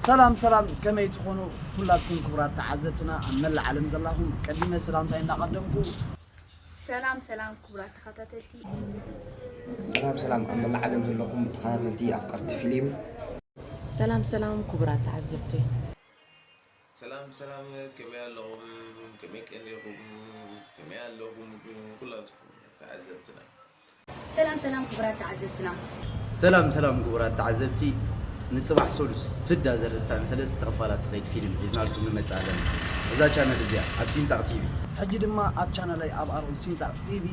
ሰላም ሰላም፣ ከመይ ትኾኑ ኩላትኩም ክቡራት ተዓዘብትና ኣብ መላእ ዓለም ዘላኹም? ቀዲመ ሰላምታይ እንዳቐደምኩ፣ ሰላም ሰላም ክቡራት ተኸታተልቲ። ሰላም ሰላም ኣብ መላእ ዓለም ዘለኹም ተኸታተልቲ ኣፍቀርቲ ፊልም። ሰላም ሰላም ክቡራት ተዓዘብቲ። ሰላም ሰላም፣ ከመይ ኣለኹም? ከመይ ቀኒኹም? ከመይ ኣለኹም ኩላትኩም ተዓዘብትና? ሰላም ሰላም ክቡራት ተዓዘብትና። ሰላም ሰላም ክቡራት ተዓዘብቲ፣ ንጽባሕ ሰሉስ ፍዳ ዘርእስታ ንሰለስተ ክፋላት ትኸይድ ፊልም ሒዝናልኩም ንመጽእ ኣለና። እዛ ቻነል እዚኣ ኣብ ሲንጣቕ ቲቪ። ሕጂ ድማ ኣብ ቻነለይ ኣብ ኣሮን ሲንጣቕ ቲቪ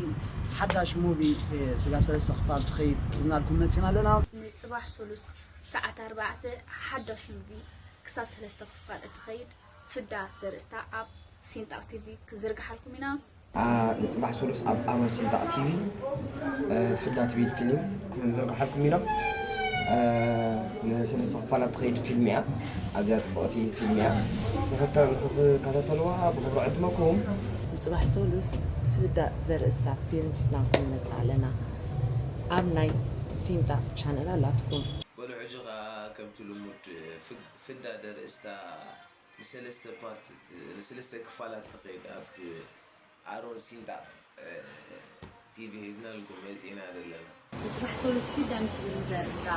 ሓዳሽ ሙቪ፣ እ፣ ስጋብ ሰለስተ ክፋል ትኸይድ ሒዝናልኩም መጺና ኣለና። ንጽባሕ ሰሉስ ሰዓት ኣርባዕተ ሓዳሽ ሙቪ ክሳብ ሰለስተ ክፋል እትኸይድ ፍዳ ዘርእስታ ኣብ ሲንጣቕ ቲቪ ክዝርግሓልኩም ኢና። ንፅባሕ ሰሉስ ኣብ ኣሮን ሲንጣቕ ቲቪ ፍዳ ትብል ፊልም ክንዘርግሓልኩም ኢና። ንሰለስተ ክፋላት ትኸይድ ፊልም እያ። ኣዝያ ፅብቕቲ ፊልም እያ። ንኽትከታተልዋ ብኽብሪ ዕድመኩም። ንፅባሕ ሰሉስ ፍዳ ዘርእስታ ፊልም ሒዝናልኩም ንመፅእ ኣለና ኣብ ናይ ሲንጣቕ ቻነል ኣላትኩም። በሉ ሕጂ ኸዓ ከምቲ ልሙድ ፍዳ ዘርእስታ ንሰለስተ ፓርት ንሰለስተ ክፋላት ትኸይድ ኣብ ኣሮን ሲንጣቕ ቲቪ ሒዝናልኩም መፂና ዘለና። ንፅባሕ ሰሉስ ፍዳ ንትብል ዘርእስታ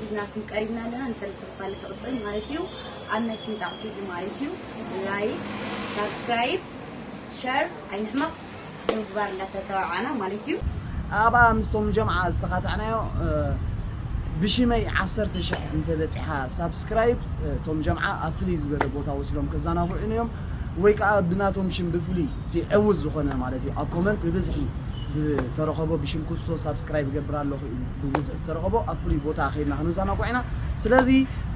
ሒዝናልኩም ቀሪብና ኣለና። ንሰለስተ ክፋል ትቕፅል ማለት እዩ ኣብ ናይ ሲንጣቕ ቲቪ ማለት እዩ። ላይክ፣ ሳብስክራይብ፣ ሸር ኣይንሕመቕ ብምግባር እንዳተተባባዕና ማለት እዩ። ኣብኣ ምስቶም ጀምዓ ዝተኻታዕናዮ፣ እ፣ ብሽመይ ዓሰርተ ሽሕ እንተበፂሓ ሳብስክራይብ፣ እ፣ እቶም ጀምዓ ኣብ ፍልይ ዝበለ ቦታ ወሲዶም ከዘናግዑ እዮም። ወይ ከዓ ብናቶም ሽም ብፍሉይ እቲ ዕውት ዝኾነ ማለት እዩ ኣብ ኮመንት ብብዝሒ ዝተረኸቦ ብሽም ኩስቶ ሳብስክራይብ እገብር ኣለኹ ኢሉ ብብዝሒ ዝተረኸቦ ኣብ ፍሉይ ቦታ ከይድና ክንዘናግዖ ኢና። ስለዚ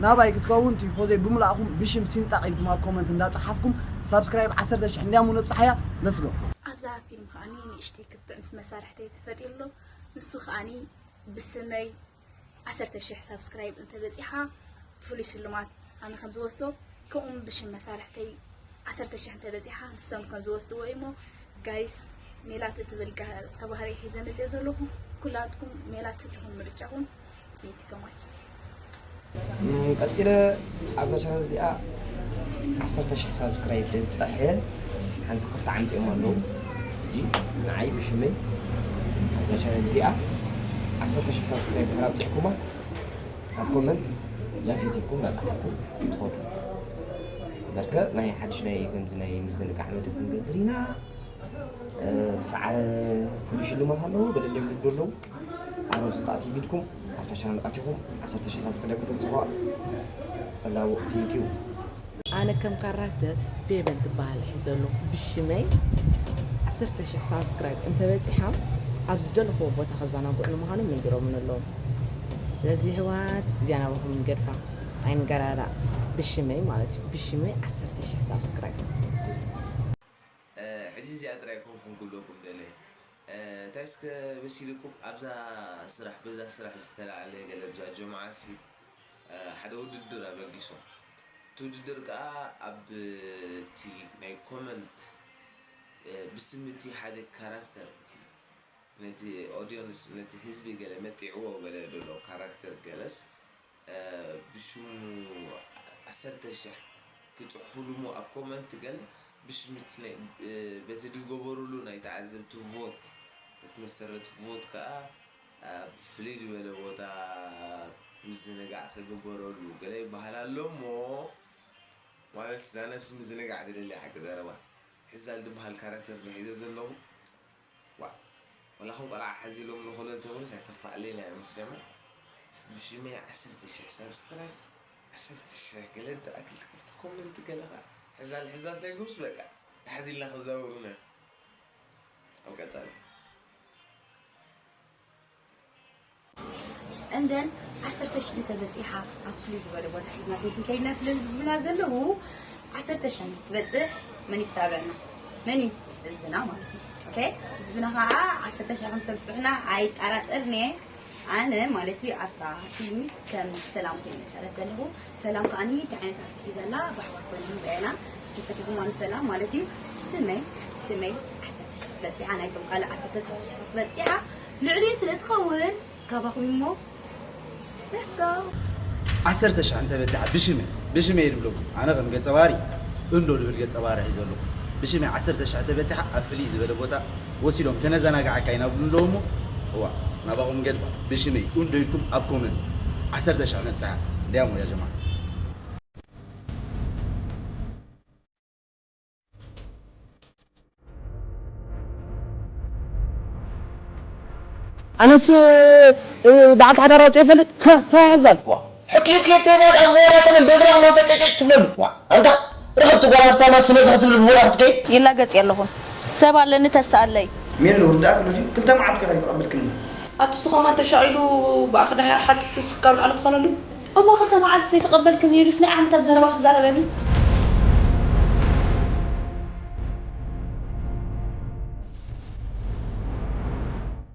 ናባይ ክትከውን ቲፎዘይ ብምልኣኹም ብሽም ሲንጣቕ ኢልኩም ኣብ ኮመንት እንዳፀሓፍኩም ሳብስክራይብ ዓሰርተ ሽሕ እንድያሙ ነብፅሓያ። ለስጎ። ኣብዛ ፊልም ከዓኒ ንእሽተይ ክትዕ ምስ መሳርሕተይ ተፈጢሩ ኣሎ። ንሱ ከዓኒ ብስመይ ዓሰርተ ሽሕ ሳብስክራይብ እንተበፂሓ ብፍሉይ ሽልማት ኣነ ከም ዝወስዶ፣ ከምኡውን ብሽም መሳርሕተይ ዓሰርተ ሽሕ እንተበፂሓ ንሶም ከም ዝወስድዎ እዩሞ። ጋይስ፣ ሜላት እትብል ገጸ ባህሪ ሒዘ መፅየ ዘለኹ። ኩላትኩም ሜላት ትኹን ምርጫኹም። Thank you so much። ቀፂለ ኣብዛ ቻነል እዚኣ ዓሰርተ ሽሕ ሳብስክራይብ ደብፀሐ ሓንቲ ክልተ ዓምፂኦም ኣለዉ። ሕጂ ንዓይ ብሽመይ ኣብዛ ቻነል እዚኣ ዓሰርተ ሽሕ ሳብስክራይብ ድሕር ኣብፂሕኩማ ኣብ ኮመንት ያፌት ኢልኩም እናፀሓፍኩም ትኸዱ። በርከ ናይ ሓድሽ ናይ ከምዚ ናይ ምዝንጋዕ መደብ ክንገብር ኢና። ሰዓረ ፍሉይ ሽልማት ኣለዎ። ገለ እንዲኦም ልዱ ኣለዉ። ኣሮን ስንጣ ቲቪ ኢልኩም ኣብታ ቻነል ኣቲኹም ዓሰርተ ሽሕ ሳብስክራይብ ክትብፅሕዋ እላቦ። ቴንኪዩ። ኣነ ከም ካራክተር ፌቨን ትበሃል ሒዘ ኣለኹ ብሽመይ ዓሰርተ ሽሕ ሳብስክራይብ እንተበፂሓ ኣብ ዝደለኽዎ ቦታ ከዘናግዑ ንምዃኖም ነጊሮምን ኣለዉ። ስለዚ ኣሕዋት እዚኣ ናባኹም ንገድፋ ኣይንገራራዕ ብሽመይ ማለት እዩ። ብሽመይ ዓሰርተ ሽሕ ሳብስክራይብ። ሕጂ እዚኣ ጥራይ ኮንኩም ክብለኩም ደለየ። እንታይ እስከ በሲልኩም ኣብዛ ስራሕ በዛ ስራሕ ዝተላዕለ ገለ ብዛ ጀምዓ ሲ ሓደ ውድድር ኣበጊሶም። እቲ ውድድር ከዓ ኣብ እቲ ናይ ኮመንት ብስምቲ ሓደ ካራክተር እቲ ነቲ ኦድየንስ ነቲ ህዝቢ ገለ መጢዕዎ ገለ ዘሎ ካራክተር ገለስ ብሽሙ ዓሰርተ ሽሕ ክፅሕፉሉ እሞ ኣብ ኮመንት ገለ ብሽምቲ በቲ ዝገበሩሉ ናይ ተዓዘብቲ ቮት እቲ መሰረት ቮት ከዓ ኣብ ፍልይ ዝበለ ቦታ ምዝንጋዕ ክግበረሉ ገለ ይበሃል ኣሎ እሞ ማለት እዛ ነብሲ ምዝንጋዕ ትደሊ ሓቂ ዘረባ ሕዛል ዝበሃል ካራክተር ንሒዘ ዘለኹ ዋእ ወላ ከም ቆልዓ ሓዚ ሎም ንኾለል ተብሉስ ኣይተኽፋኣለይ ናይ ምስ ጀመር ብሽመይ ዓሰርተ ሽሕ ሳብስክራይብ ዓሰርተ ሽሕ ገለ ደኣክል ትከፍቲ ኮመንት ገለ ከዓ ሕዛል ሕዛል ተልኩምስ በቃ ተሓዚልና ክዛውሩና ኣብ ቀፃሊ እንደን ዓሰርተ ሽሕ እንተበፂሓ ኣብ ፍሉይ ዝበለ ቦታ ሒዝና ከይድና ስለ ዝብሉና ዘለዉ ዓሰርተ ሽሕ ትበፅሕ መን ይስተባብዐና? መን እዩ? ህዝብና ማለት እዩ። ኦኬ ህዝብና ከዓ ዓሰርተ ሽሕ ከምተብፅሑና ኣይጠራጠርንየ። ኣነ ማለት እዩ ኣብታ ፊልሚስ ከም ሰላም ኮይነ ሰረት ዘለኹ ሰላም ከዓኒ እንታይ ዓይነት ኣርት ሒዛ ኣላ ብኣሕዋት ኮይና ንሪኣ ኢና። ንፈተኹም ኣነ ሰላም ማለት እዩ ስመይ ስመይ ዓሰርተ ሽሕ ክትበፅሓ ናይቶም ካልእ ዓሰርተ ሽሕ ክትበፅሓ ልዕሊኡ ስለ ትኸውን ካባኹም እሞ let's go። ዓሰርተ ሽሕ እንተበፂሓ ብሽመይ ብሽመይ ድብለኩም፣ ኣነ ከም ገጸ ባህሪ እንዶ ድብል ገጸ ባህሪ ሒዘ ኣለኹ። ብሽመይ ዓሰርተ ሽሕ ተበጺሓ ኣብ ፍልይ ዝበለ ቦታ ወሲዶም ከነዘናግዓካ ኢና ብሉ ኣለዉ እሞ፣ እዋ፣ ናባኹም ገድፋ። ብሽመይ እንዶ ኢልኩም ኣብ ኮመንት ዓሰርተ ሽሕ ነብጽሓ። እንዲያሞ ያ ጀማዓ። ኣነስ፣ እ፣ በዓልቲ ሓዳር ኣውፅኦ ይፈልጥ? ሃ፣ ሃ፣ ሓዛል። ዋ፣ ሕክዩ ክልተ ወርቂ ወርቂ ምን በግራም ነው ተጨጨጭ ትብለሉ። ዋ፣ ኣንታ ርኽብቲ ጓል ሃብታማ ስለዚ ክትብል ወላ ክትከይድ? ይላገጽ የለኹን። ሰብ ኣለኒ ተስኣለይ። ሜሉ፣ ርዳእኪ ዶ ድዩ? ክልተ መዓልቲ ከይተቐበልክኒ። ኣቲ ንሱ ከማን ተሻቒሉ ብኣኽ ዳህያ ሓንቲ ስስኽ ካብ ላዕሊ ትኾነሉ? እሞ ክልተ መዓልቲ ዘይተቐበልክኒ ኢሉስ ናይ ዓመታት ዘረባ ክዛረበኒ?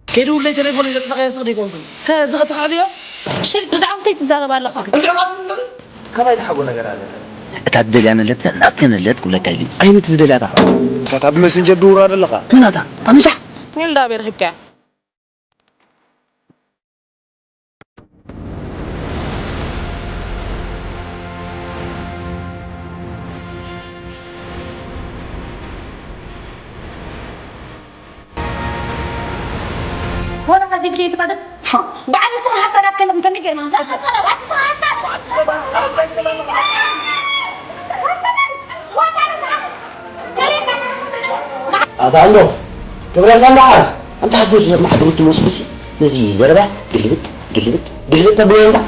ከይድውለይ ቴሌፎን ዘጥፈቐ ስቕ ዲኮንኩ። ከዚ ኸተኻልዮ? ሽል ብዛዕባ እንታይ ትዛረብ ኣለኻ? ካባይ ትሓጎ ነገር ኣለ። እታ ትደልያ ንለት ናትከ ንለት ክብለካ እዩ። ዓይነት ዝደልያታ? እታ ብመሰንጀር ድውራ ዘለኻ? ምናታ? ታምሻ? እንዳበይ ረኺብካያ? ወላ ሓንቲ ከይትቐደም። በዓል ንስኻ ሓሳዳት ከለኹም ከመይ ገይርና? ኣታ ኣሎ ክብረላ መዓዝ ኣንታ ሓጎስ ማሕበሩ ትመስሉሲ ነዚ ዘረባስ ግልብጥ ግልብጥ ግልብጥ ተብሎ እንዳ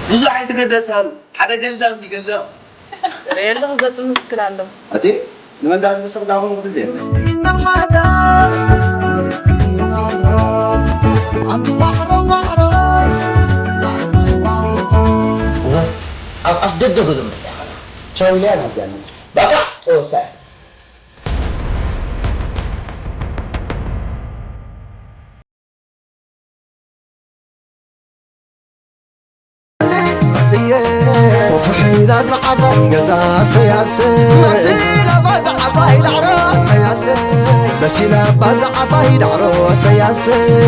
ብዙሕ ኣይትገደሳሉ ሓደ ገልዳም ይገልዳም ርእየ ኣለኹ ገጹ ምስክል ኣሎ ኣቲ ንመንዳት ምስኽ ዳኹም ክትብል ኣብ ኣፍ ደገ ገሎ መፅያ ቻው ኢለያ ናብ ጋር መፅያ ባታ ተወሳያ ሰፍሕ ኢላ ዝዓባይ ገዛ ሰያሰ መሲላ ባዛ ዓባይ ዳዕሮ ሰያሰ መሲላ ባዛ ዓባይ ዳዕሮ ሰያሰ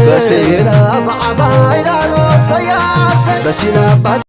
መሲላ ባዓባይ ዳዕሮ ሰያሰ መሲላ ባዛ